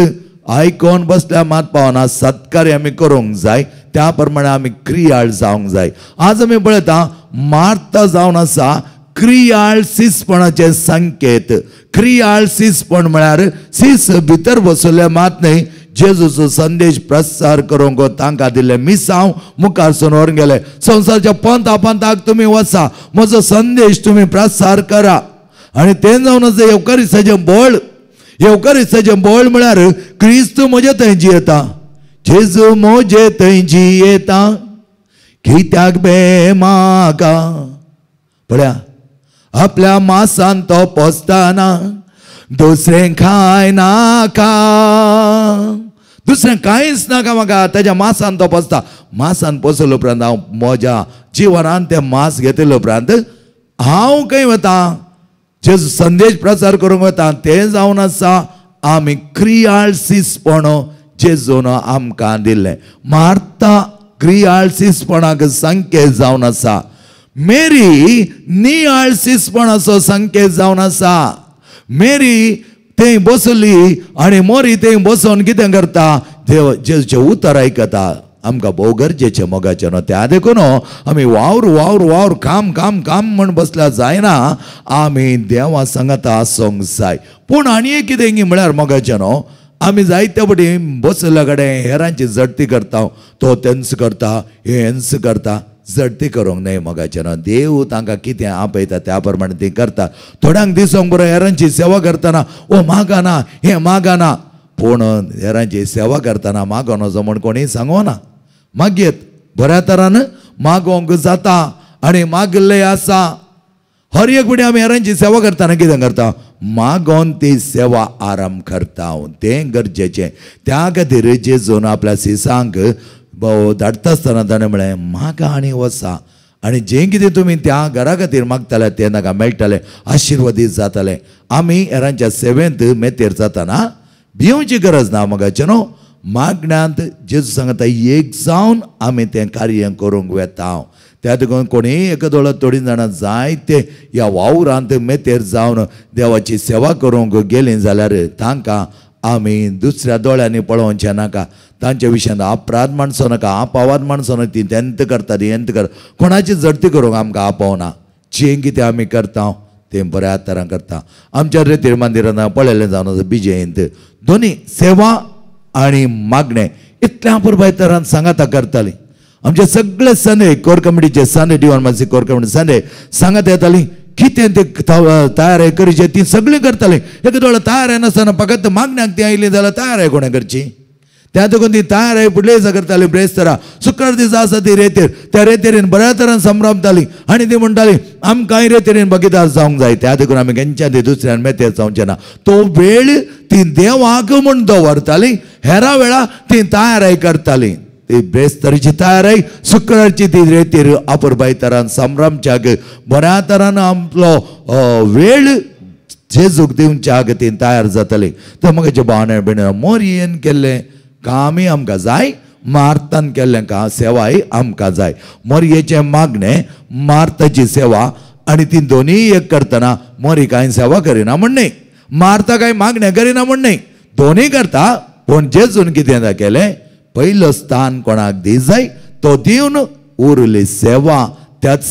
आयकोन बसल्यार मात पावना, सत्कार्य आमी करूंक जाय, त्या प्रमाणे आमी क्रियाळ जावंक जाय. आज आमी पळयता मार्ता जावन आसा क्रियाळ सीसपणाचे संकेत. क्रियाळ सीसपण म्हळ्यार सीस भितर बसवल्या मात न्हय, जेजूचो संदेश प्रसार करूंक तांकां दिल्लें मिसांव मुखार सून व्हरून गेले. संवसारच्या पंथा पंथाक तुमी वचा, म्हजो संदेश तुमी प्रसार करा. आनी तें जावन आसा येवकारिस्ताचें बळ. येवकारिस्ताचें बळ म्हळ्यार क्रिस्त म्हजे थंय जियेता, जेजू म्हजे थंय जियेता, कित्याक बे म्हाका पळया आपल्या मासान तो पोसताना दुसरें खाय नाका, दुसरें कांयच नाका म्हाका, ताज्या मासान तो पोसता. मासान पोसले उपरांत हांव म्हज्या जिवनान तें मास घेतले उपरांत हांव खंय वता, जे संदेश प्रसार करूंक वता तें जावन आसा आमी क्रियाळ सीसपण जेजून आमकां दिल्लें. मार्ता क्रियाळ सीसपणाक संकेत जावन आसा, मेरी नियाळ सीसपणाचो संकेत जावन आसा. मेरी थंय बसली आनी मोरी थंय बसोन कितें करता, देव जेजूचें उतर आयकता. आमकां भोव गरजेचें मोगाचें न्हू, त्या देखून आमी वावर वावर वावर काम काम काम म्हण बसल्यार जायना, आमी देवा सांगाता आसूंक जाय. पूण आनी एक कितें म्हळ्यार मोगाचें न्हू, आमी जायते फावटी बसल्या कडेन हेरांची झडती करता, तो तेंच करता, हेंच करता. झडती करूंक न्हय मोगाचें न्हू, देव तांकां कितें आपयता त्या प्रमाणे ती करता. थोड्यांक दिसूंक बरो हेरांची सेवा करतना ओ मागना, हें मागना, पूण हेरांची सेवा करतना मागोन वचो म्हण कोणीय सांगोना. मागीर बऱ्या तरान मागोवंक जाता आनी मागल्लें आसा. हर एक फावटी आमी हेरांची सेवा करतना कितें करता, मागोन ती सेवा आरंभ करता, तें गरजेचें. त्या खातीर जेजून आपल्या सिसांक धाडटा आसतना ताणें म्हळें मागा आनी वचा, आनी जें कितें तुमी त्या घरा खातीर मागताले तें ताका मेळटालें, आशिर्वादीत जातालें. आमी हेरांच्या सेवेंत मेतेर जाताना भिवची गरज ना मोगाचें न्हू. मागण्यांत जेजू सांगता एक जावन आमी तें कार्य करूंक वेता. त्या देखून कोणीय एक दोळो थोडीं जाणां जायते ह्या वावरांत मेतेर जावन देवाची सेवा करूंक गेलीं जाल्यार तांकां आमी दुसऱ्या दोळ्यांनी पळोवचें नाका, तांच्या विशयांत अपराध मानचो नाका, आपावाद मानचो नाका, ती तेंत करता ती हेंत करता, कोणाची झडती करूंक आमकां आपोवना. जें कितें आमी करता तें बऱ्या तरान करता. आमच्या रेतीर मंदिरान पळयलें जावन बिजयंत दोनी सेवा आनी मागणें इतल्या पुरबाय तरान सांगाता करताली. आमचे सगळे संडे कोर कमिटीचे संडे डिवान मासी कोर कमिटी संडे सांगात येताली, कितें ते तयार करचें ती सगळीं करताली. एक दोळो तयार नासतना फकत मागण्याक ती आयली जाल्यार तयार कोणें करची, त्या देखून ती तयार फुडले दिसा करताली. ब्रेस्तारा शुक्रार दिसा आसा ती रेतेर, त्या रेतेरीन बऱ्या तरान संभ्रमताली आनी ती म्हणटाली आमकांय रेतेरीन भागीदार जावंक जाय. त्या देखून आमी खंयच्या ती दुसऱ्यान मेतेर जावचें ना. तो वेळ ती देवाक म्हूण दवरताली, हेरा वेळा ती तयाराय करताली. ती ब्रेस्तारीची तयाराय शुक्रारची ती रेतीर अपुरबाय तरान संभ्रमच्याक बऱ्या तरान आपलो वेळ जेजूक दिवच्याक ती तयार जाताली. तर म्हाका भावना भयणीं मोरयेन केल्लें कामय आमकां जाय, मार्तान केल्लें काम सेवाय आमकां जाय. मोरयेचें मागणें, मार्ताची सेवा आनी ती दोनीय एक करतना मोरी कांय सेवा करिना म्हण न्हय, मार्ता कांय मागणें करिना म्हण न्हय, दोनूय करता. पूण जेजून कितें केलें, पयलो स्थान कोणाक दी जाय तो दिवन उरली सेवा त्याच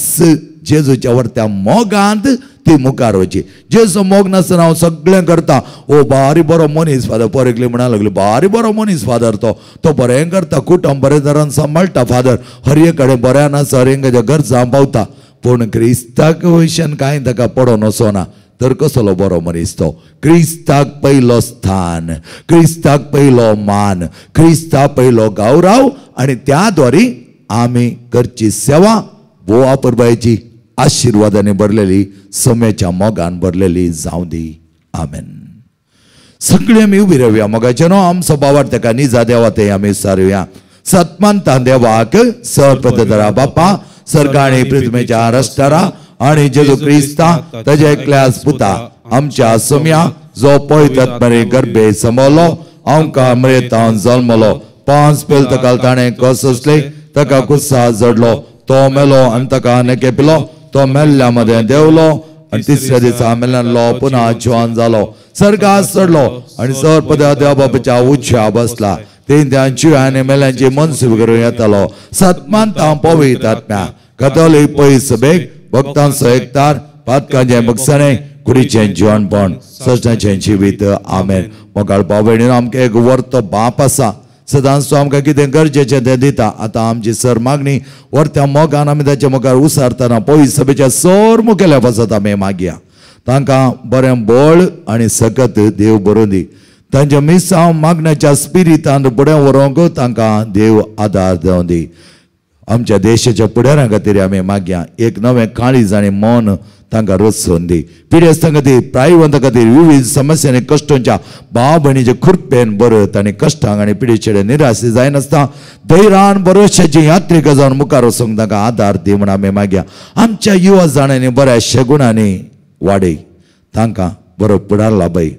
जेजूच्या वरत्या मोगांत ती मुखार वची. जेजू मोग नासतना हांव सगळें करता, ओ बारी बरो मनीस फादर, पोर एकली म्हणा लागली बारी बरो मनीस फादर, तो तो बरें करता, कुटुंब बरें तरान सांबाळटा फादर, हर एक कडेन बऱ्यान आसा, हर एकाच्या गरजां पावता, पूण क्रिस्ताक वयल्यान कांय ताका पडोन वचना तर कसलो बरो मनीस तो. क्रिस्ताक पयलो स्थान, क्रिस्ताक पयलो मान, क्रिस्ता पयलो गौरव आनी त्या द्वारे आमी करची सेवा भोव अपुरबायेची आशिर्वादांनी भरलेली, सम्याच्या मोगान भरलेली जावं दी. आमेन. सगळीं आमी उबी रावया मोगाचे न्हू आमचो बावार ताका निजा देवा ते आमी सारुया. सतमानता देवाक सर्पदरा बापा सर्ग आनी पृथ्वीच्या रस्तारा आनी जेजू क्रिस्ता ताज्या एकल्याच पुता आमच्या सम्या जो पळयतात मरे गर्भे समवलो आमकां मरेतावन जल्मलो, 5 पेल ताका ताणें कसले ताका कुस्सा जडलो, तो मेलो आनी ताका नेके पिलो, तो मेल्ल्या मदें देंवलो आनी तिसऱ्या दिसा मेल्ल्यानलो पुना जिवान जालो, सर्गात चडलो आनी सर्पदा देवा बापाच्या उच्च्या बसला, तीन त्या जिव्या आनी मेल्यांची मनसूब करून येतालो. सतमानता पवित्र आत्म्या कथोलीक पयस सभेक भक्तांचो एकतार पातकांचें बक्षणें कुडीचें जिवनपण सजनाचें जिवीत. आमेन. मोगाळ भाव भयणीनो, आमकां एक वर्तो बाप आसा, सदांच तो आमकां कितें गरजेचें तें दिता. आतां आमची सर मागणी वर्त्या मोगान आमी ताच्या मुखार उसारतना पयस सभेच्या सर मुखेल्या पासत आमी मागया, तांकां बरें बळ आनी सकत देव बरोवन दी, तांच्या मिसांव मागण्याच्या स्पिरितान फुडें व्हरूंक तांकां देव आदार दिवं दी. आमच्या देशाच्या फुडारा खातीर आमी मागया, एक नवें काळीज आनी मन तांकां रचून दी. पिडेस्तां खातीर, प्रायवंता खातीर, विविध समस्यांनी कश्टांच्या भाव भयणीचे कृपेन बरत आनी कश्टांक आनी पिडेचेर निराश जायनासतना धैर्यान भरोश्याची यात्रिक जावन मुखार वचूंक तांकां आदार दी म्हूण आमी मागया. आमच्या युवा जाणांनी बऱ्या शगुणांनी वाडय, तांकां बरो फुडार लाभय,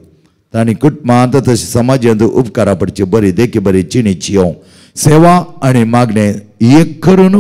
तांणी कुटुंबांत तशें समाजांत उपकारा पडची बरी देखी बरी जिणेची येवं. सेवा आनी मागणें एक करून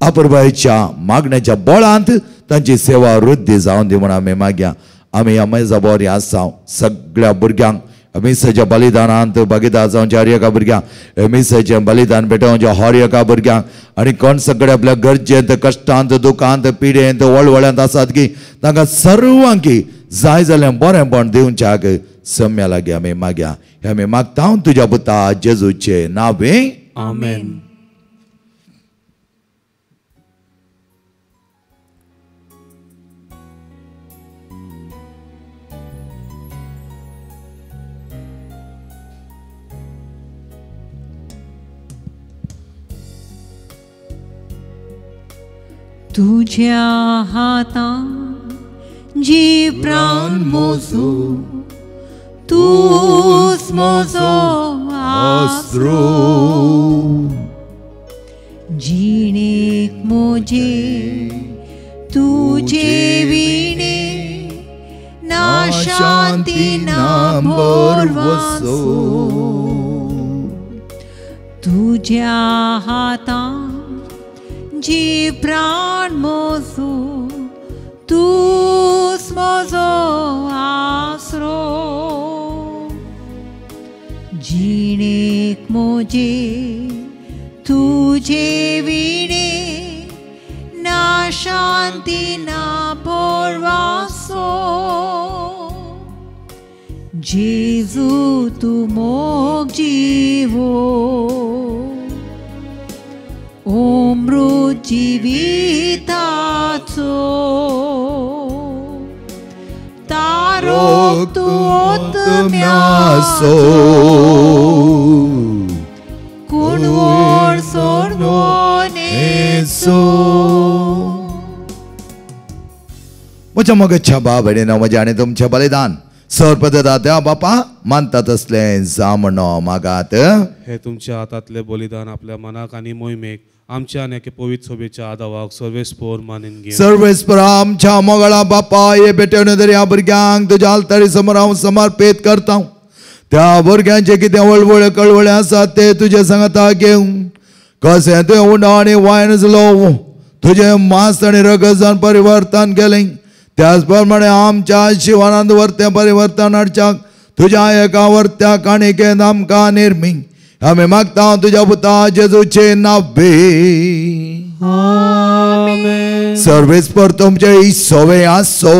अपुरबायेच्या मागण्याच्या बळांत तांची सेवा वृद्धी जावन दी म्हूण आमी मागया. आमी ह्या मेजा बरी आसा सगळ्या भुरग्यांक मिसाच्या बलिदानांत भागीदार जावच्या हर एका भुरग्यांक, मिसाचें बलिदान भेटोवच्या हर एका भुरग्यांक आनी कोण सगळे आपल्या गरजेंत, कश्टांत, दुखांत, पिडेंत, वळवळ्यांत आसात की तांकां सर्वांकी जाय जाल्यार बरेंपण दिवच्याक सम्या लागीं आमी मागया. हें आमी मागता तुज्या पुता जेजूचे नांवे. आमेन. तुझ्या हातान जीव प्राण मोजो, तूच मोजो आसरो, जिणेक मोजे तुझे विणे ना शांती ना भरवसो, तुझ्या हातान जीव प्राण मोजो, तूच मोजो आसरो, जिणेक मोजे तुझे विणे ना शांती ना भरवसो, जेजू तूं मोग जिवो अमृत जिविताचो, तारो तूं आत्म्याचो, कुणवोड सोडवणेचो. म्हज्या मोगाच्या भाव भयणीनो, म्हजें आनी तुमचें बलिदान सर्पदता त्या बापा मानता तसलें जावं मागात. हे तुमच्या हातांतले बलिदान आपल्या मनाक आनी मोहिमेक आमच्या आनी एके पवित्र सभेच्या आदावाक सर्वेस्पोर मानून घे. सर्वेस्पोर आमच्या मोगाळा बापा, हे भेटवणे तरी ह्या भुरग्यांक तुज्या आल्तारी समोर हांव समर्पीत करता. त्या भुरग्यांचे कितें वळवळे कळवळे आसात ते तुजे सांगता घेवं. कशें तुवें उंडो आनी वायन जालो, तुजें मांस आनी रगत जावन परिवर्तन केलें, त्याच प्रमाणे आमच्या शिवानांत वर्तें परिवर्तन हाडच्याक तुज्या एका वर्त्या काणिकेन आमकां निर्मी. आमी मागता तुज्या पुता जेजूचे नांवे. आमेन. सर्वेस्पर तुमचे सोवे आसो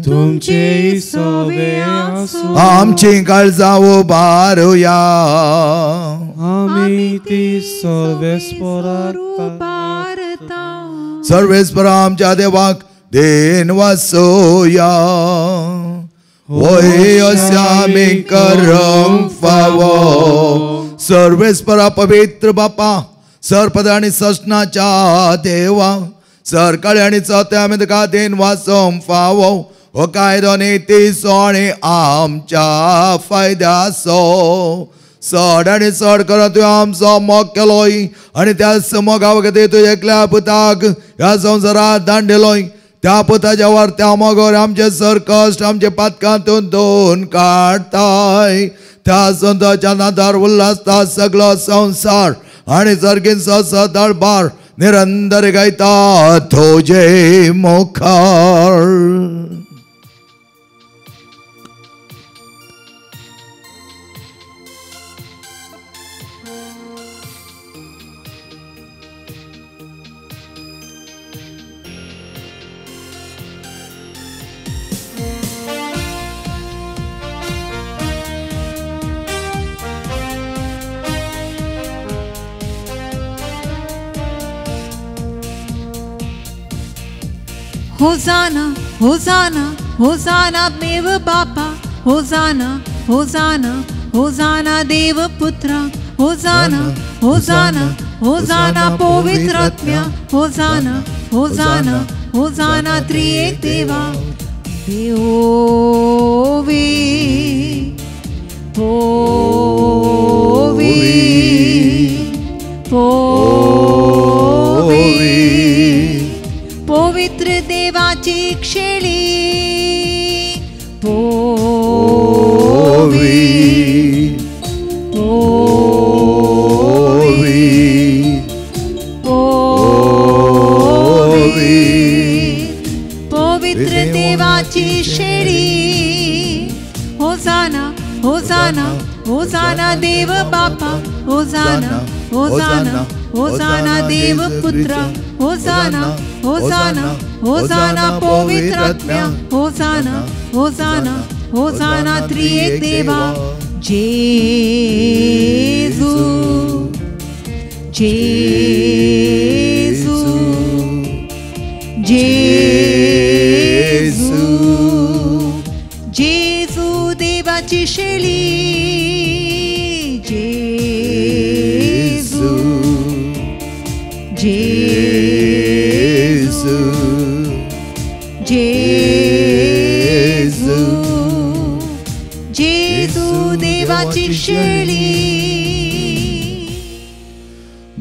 तुमचे सोवे आसो. आमची काळजां उबारुया आमी ती सर्वेस्पराक उबारता. सर्वेस्पर आमच्या देवाक then वासोया. होय अशें आमी करूंक फावो. सर्वेस्परा पवित्र बापा सरपद आनी ससनाच्या देवा सरकाळी आनी चौथ्या आमी तुका then वाचोवंक फावो. हो कायदो नीती सोणी आमच्या फायद्याचो. चड आनी चड करून तुवें आमचो मोग केलोय आनी त्या मोगा खातीर तुज्या एकल्या पुताक ह्या संवसारांत धाडलोय. त्या पुताच्या वर त्या मोगावर आमचे सर कश्ट आमचे पातकांतून धुवन काडताय. त्या संताच्या नादार उल्हासता सगळो संवसार आनी सर्गींचो सदळबार निरंतर गायता तुजे मुखार. होजाना होजाना होजाना मेव बापा होजाना होजाना होजाना देवपुत्रा होजाना होजाना होजाना पवित्र आत्म्या होजाना होजाना होजाना त्रिएक देवा. देवोवी पोवी पोवी पवित्र देवाची क्षेळी पोवी पोवी पोवी पवित्र देवाची शेळी. होजाना होजाना होजाना देव बापा होजाना होजाना होजाना देवपुत्रा होजाना होजाना होजाना पवित्र आत्म्या होजाना होजाना होजाना त्रिएक देवा. जेजू जेजू जेजू जेजू देवाची शेळी जेजू जेजू जेजू जेजू देवाची शेळी.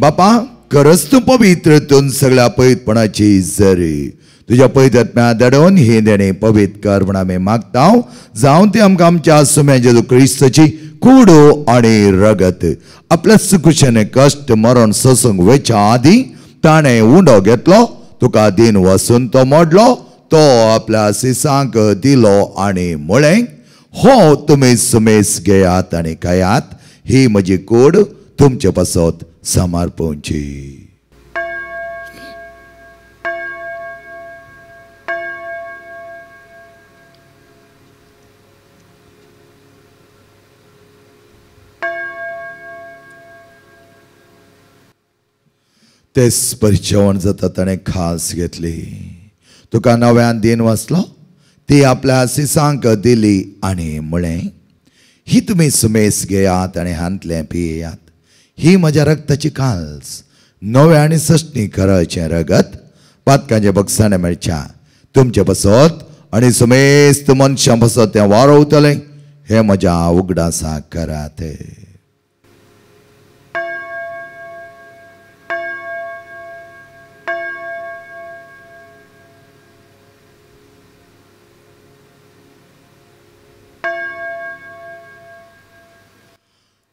बापा खरंच तूं पवित्र तूं सगळ्या पवित्रपणाची जरी तुज्या पवित्र आत्म्या धाडून ही देणे पवित्र कर म्हण आमी मागता. जावन ती आमकां आमच्या सुम्या जेजू क्रिस्ताची कुडो आनी रगत आपल्या सुकुशेने कश्ट मरण सोसूंक वेच्या आदी ताणें उंडो घेतलो तुका दिन वसून तो मोडलो तो आपल्या सिसांक दिलो आनी म्हळें हो तुमी सुमेस घेयात आनी खायात ही म्हजी कूड तुमचे पासत समर्पणची. तेच परी जेवण जाता ताणें खास घेतली तुका नव्यान दिन वाचलो ती आपल्या सिसांक दिली आनी म्हळें ही तुमी सुमेस घेयात आनी हांतलें पियेयात ही म्हज्या रक्ताची काल्स नव्या आनी सश्टी कराचें रगत पातकांच्या बक्षाणे मेळच्या तुमचे पासत आनी सुमेस्त मनशां पासत तें वारोवतलें हें म्हज्या उगडासा करात.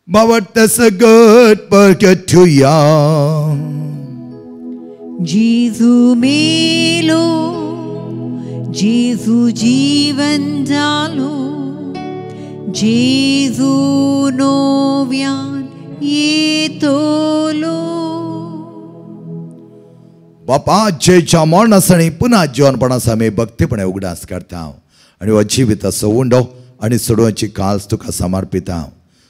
बाबा सगट परकठुया जेजू मेलो जेजू जीवन जालो जेजू नोव्यान येतलो. बापा जेच्या मरणासणी पुन्हा जिवनपणास आमी भक्तीपणे उगडास करता आनी हो जिविताचो उंडो आनी सोडोवची काल्स तुका समर्पिता.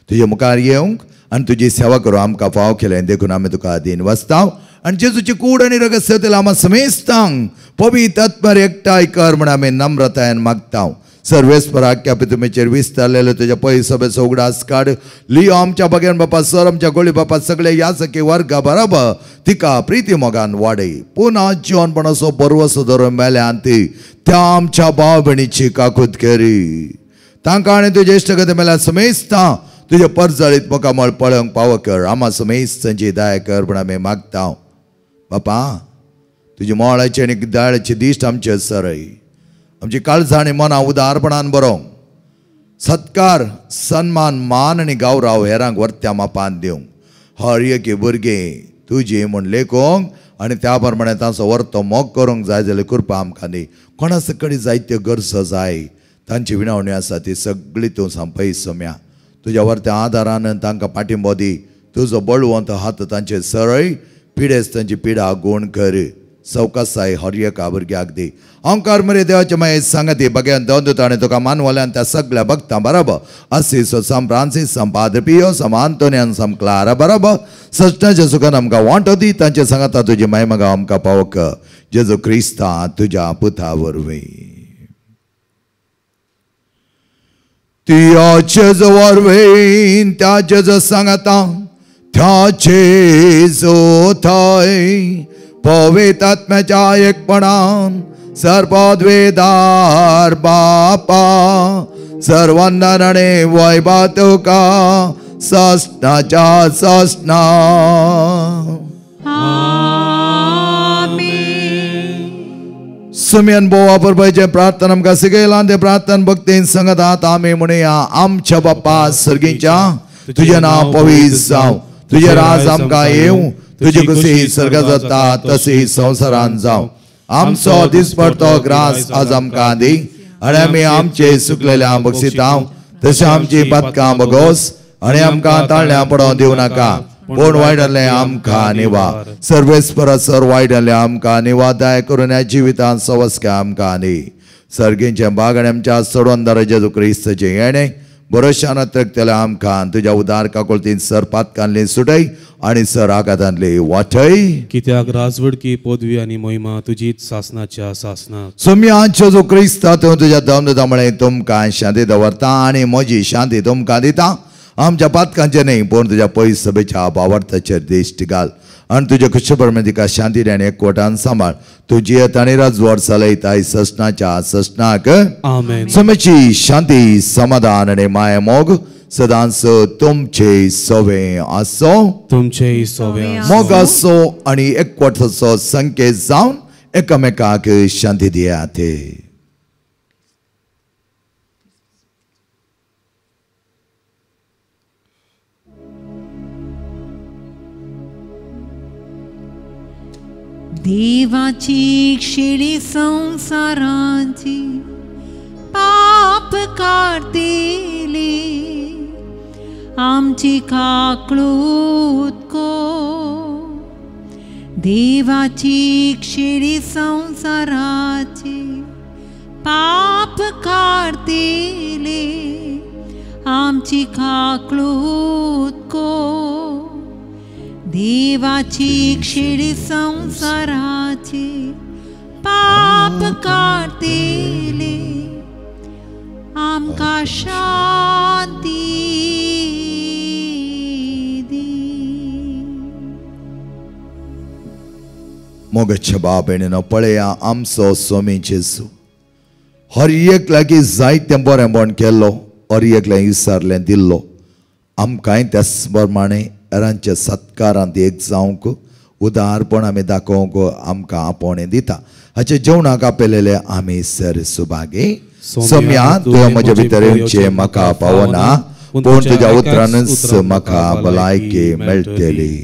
तुजे मुखार येवंक आनी तुजी सेवा करूं आमकां फाव केलें देखून आमी तुका अधीन वसता आनी जेजूची कूड आनी रगत सेवतेल आमा समेस्तांक पवित्र आत्म्यार एकठांय कर म्हूण आमी नम्रतायेन मागता. सर्वेस्पर आख्या पितुमेचेर विस्तारलेलो तुज्या पयसो उगडास काड. लियो आमच्या बगेन बापा सर आमच्या गोळी बापा सगळे यासकी वर्गा बराबर तिका प्रिती मोगान वाडय. पुन्हा जिवनपणाचो बरवसो धरून मेल्यान ती त्या आमच्या भाव भयणीची काकूत केरी. तांकां आनी तुजे इश्टगती मेल्या समेस्ता तुजे परजळीत मुखामळ पळोवंक पावो कर. आमा समेस्तांची दया कर म्हूण आमी मागता. बापा तुजी मोळाची आनी दयाळाची दिश्ट आमचे सरय. आमची काळजां आनी मनां उदारपणान बरोवंक सत्कार सन्मान मान आनी गौरव हेरांक वर्त्या मापान दिवंक हर एक भुरगें तुजी म्हूण लेखूंक आनी त्या प्रमाणे तांचो वर्तो मोग करूंक जाय जाल्यार कृपा आमकां दी. कोणा कडेन जायत्यो गरजो जाय तांची विनवणी आसा ती सगळी तूं संपय सम्या. तुज्या वर्त्या आदारान तांकां पाठिंबो दी. तुजो बळवंत हात तांचे सरय पिडेस तांची पिडा गुण कर. सवकासाय हर एका भुरग्याक दी. ओंकार मरे देवाचे मागीर सांगती बगेन दोन दुताणे तुका मानवल्यान त्या सगळ्या भक्तां बरोबर असिसो सम फ्रांसीस सम पाद्र पियो सम आंतोनियन सम क्लारा बरोबर सजनाच्या सुखान आमकां वांटो दी. तांचे सांगता तुजी मायमगा आमकां पावक जेजू क्रिस्ता तुज्या पुता वरवीं. त्या जेजू वरवीं त्या जेजू सांगता त्या जेजू थंय पवित्र आत्म्याच्या एकपणान सर्वद्वेदार बापा सर्वंदन आनी वैभव तुका ससनाच्या ससना. सुम्यान बोवा परबायचें प्रार्थना आमकां शिकयलां तें प्रार्थना भक्तीन सांगतात आमी म्हणया. आमच्या बापा सर्गीच्या तुजें नांव पवित्र जावं, तुजें राज आमकां येवं, तुजी खुशी स्वर्गात जाता तशी संवसारान जावं. आमचो दिसपडतो ग्रास आज आमकां दी आनी आमी आमचे सुकलेल्या बक्षिता तशें आमची पातकां बगोस आनी आमकां ताळण्यां पडोवंक दिवं नाका पूण वायट आमकां निवा. सर्वेस्पर सर वायट आमकां निवा. दया करून ह्या जिवितांत सवस्क्या आमकां दी. सर्गींचें बाग आनी आमच्या सोडवणदार जेजू क्रिस्ताचें येणें भरोशान अत्रकतल्या आमकां तुज्या उदार काकुळतीन सर पातकांतली सुटय आनी सर आघातांतली वाटय. कित्याक राजवडकी पदवी आनी महिमा तुजीच सासनाच्या सासनाक. सुम्या जेजू क्रिस्ता तूं तुज्या दमदता म्हळें तुमकां शांती दवरता आनी म्हजी शांती तुमकां दिता. आमच्या पातकांचेर न्ही पूण तुज्या पयस सभेच्या भावार्थाचेर दिश्ट घाल आनी तुज्या खुशे तिका शांती आनी एकवटान सांबाळ. तुजी आनी राजवट चलयताय ससनाच्या ससनाक. आमेन. समेची शांती समाधान आनी माया मोग सदांच तुमचे सवे आसो. तुमचे सवे मोग आसो आनी एकवटाचो संकेत जावन एकामेकाक शांती दियात. देवाची शेळी संसाराची पाप काडतेली आमची काकळूत को. देवाची शेळी संसाराची पाप काडतेली आमची काकळूत को. देवाची शेळी संसाराची पाप काडतेली आमकां शांती दी. मोगाच्या बाप भयणीनो पळया आमचो स्वामी जेजू हर एक लागीं जायतें बरेंपण केल्लो, हर एकल्याक विसरलें दिल्लो. आमकांय त्याच प्रमाणे हेरांच्या सत्कारांत एक जावंक उदारपण आमी दाखोवंक आमकां आपोवणें दिता. हाचे जेवणाक आपयलेले आमी सर सुभागी. सम्या तुवें म्हज्या भितर येवचें म्हाका पावना पूण तुज्या उतरानच म्हाका भलायकी मेळटली.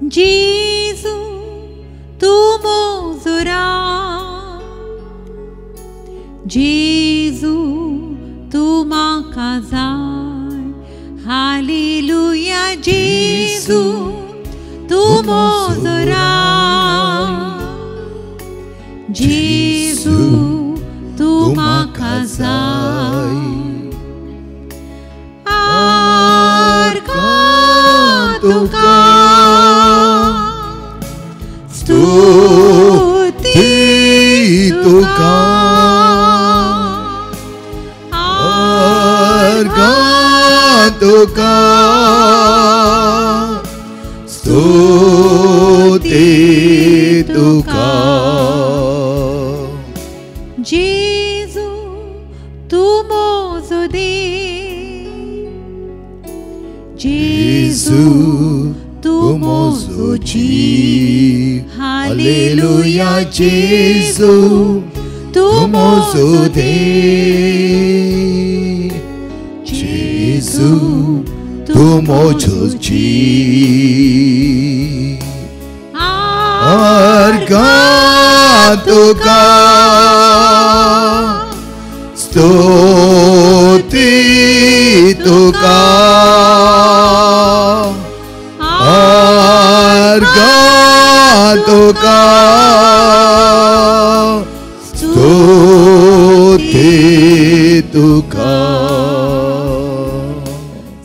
जेजू तूं म्हजो राय, जेजू तूं म्हाका जाय। हालेलुया जेजू तूं म्हजो राय, जेजू तूं म्हाका जाय। आर्गां तुका, स्तुती तुका, आर्गां तुका, स्तुती तुका। जेजू तूं म्हजो देव, जेजू तूं म्हजो जीव। हालेलुया जेजू तूं म्हजो देव, जेजू तूं म्हजो जीव। आर्गां तुका, स्तुती तुका, आर्गां तुका, स्तुती तुका,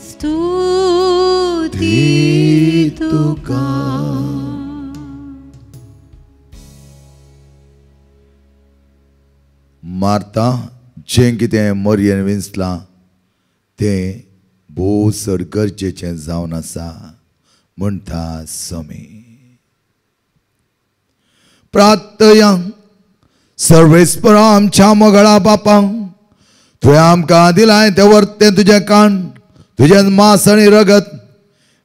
स्तुती तुका। मार्ता जें कितें मोरयेन विंचलां तें भोव चड गरजेचें जावन आसा म्हणटा समी। प्रार्थया सर्वेस्परा आमच्या मोगळा बापा, तुवें आमकां दिलाय तें वर्तें तुजें काण, तुजें मांस आनी रगत,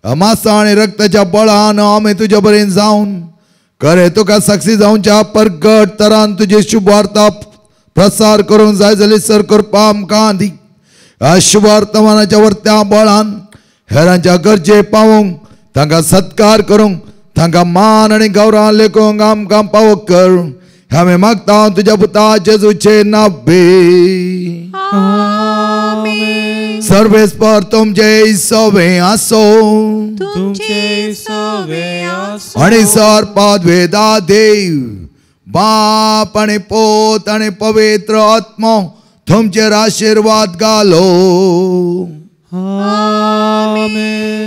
मांस आनी रक्ताच्या बळान आमी तुजे बरेन जावन खरें तुका साक्षी जावच्या परगट तरान तुजी शुभवार्ता प्रसार करूंक जाय जाल्यार सर करपा आमकां दी। ह्या शुभवर्तमानाच्या वर्त्या बळान हेरांच्या गरजे पावोवंक, तांकां सत्कार करूंक, तांकां मान आनी गौरव लेखूंक आमकां पावो कर। हांवें मागता तुज्या पुता जेजूचे नावे। आमेन। सर्वेस्पर तुमचे सवे आसो, तुमचे सवे आसो, आनी सर पदवेदा देव बाप आनी पोत आनी पवित्र आत्मो तुमचेर आशिर्वाद घालो। आमेन।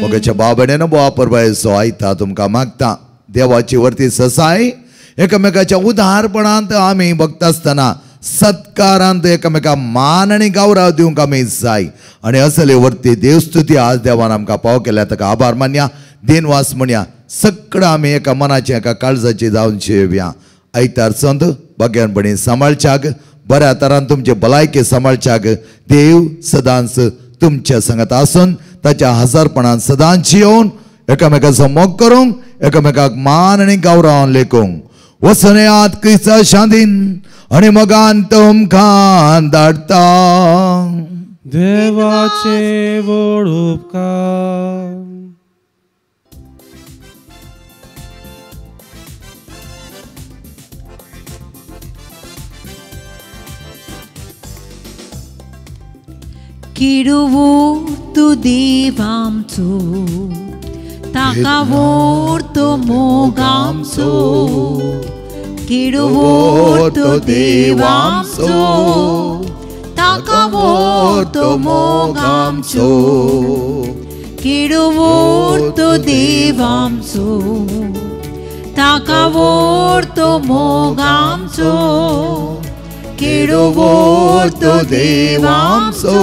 मोगाच्या बाबड्यान बापरबायचो आयता तुमकां मागता देवाची वर्ती ससाय एकामेकाच्या उदारपणांत आमी बघता आसतना सत्कारांत एकामेका मान आनी गौरव दिवंक आमी जाय आनी असले वर्ती देवस्तुती आज देवान आमकां पाव केल्या ताका आभार मानया, दिनवास म्हणया। सगळं आमी एका मनाचे एका काळजाचे जावन शेवया। आयतार संत भाग्यानपणी सांबाळच्याक, बऱ्या तरान तुमचे भलायके सांबाळच्याक देव सदांच तुमच्या संगत आसून ताच्या हजारपणान सदांच येवन एकामेकाचो मोग करूंक, एकामेकाक मान आनी गौरवान लेखूंक वसनयात क्रिस्ता शांतीन आनी मोगान तुमकां धाडटा। देवाचे व्हड उपकार। किडवो तूं देव आमचो, ताका व्हरतो मोग आमचो। किडवो तूं देव आमचो, ताका व्हरतो मोग आमचो। किडवो तूं देव आमचो, ताका व्हरतो मोग आमचो। किडवो तूं देव आमचो,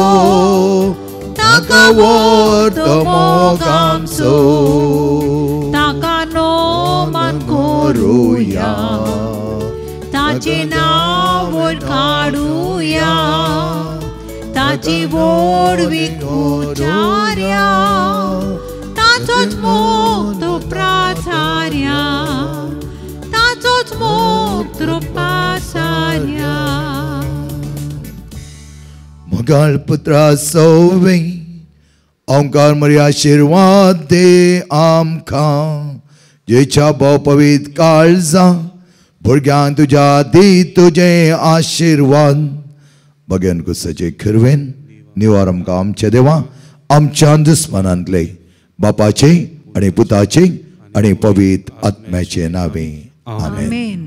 ताका व्हरतो मोग आमचो। ताका नमन करुया, ताचें नांव वयर काडुया, ताची व्हडवीक उच्चारया, ताचोच मोग तो प्राचार्या, ताचोच मोग तो पासार्या। मोगाळ पुत्रा सोवे ओंकार मरी आशिर्वाद दे आमकां जेच्या भोव पवित्र काळजां भुरग्यांक तुज्या दी तुजें आशिर्वाद. बगेन कुसाचे खिरवेन निवार आमकां आमच्या देवा आमच्या दुस्मनांतले बापाचे आनी पुताचे आनी पवित्र आत्म्याचे नावे आमेन.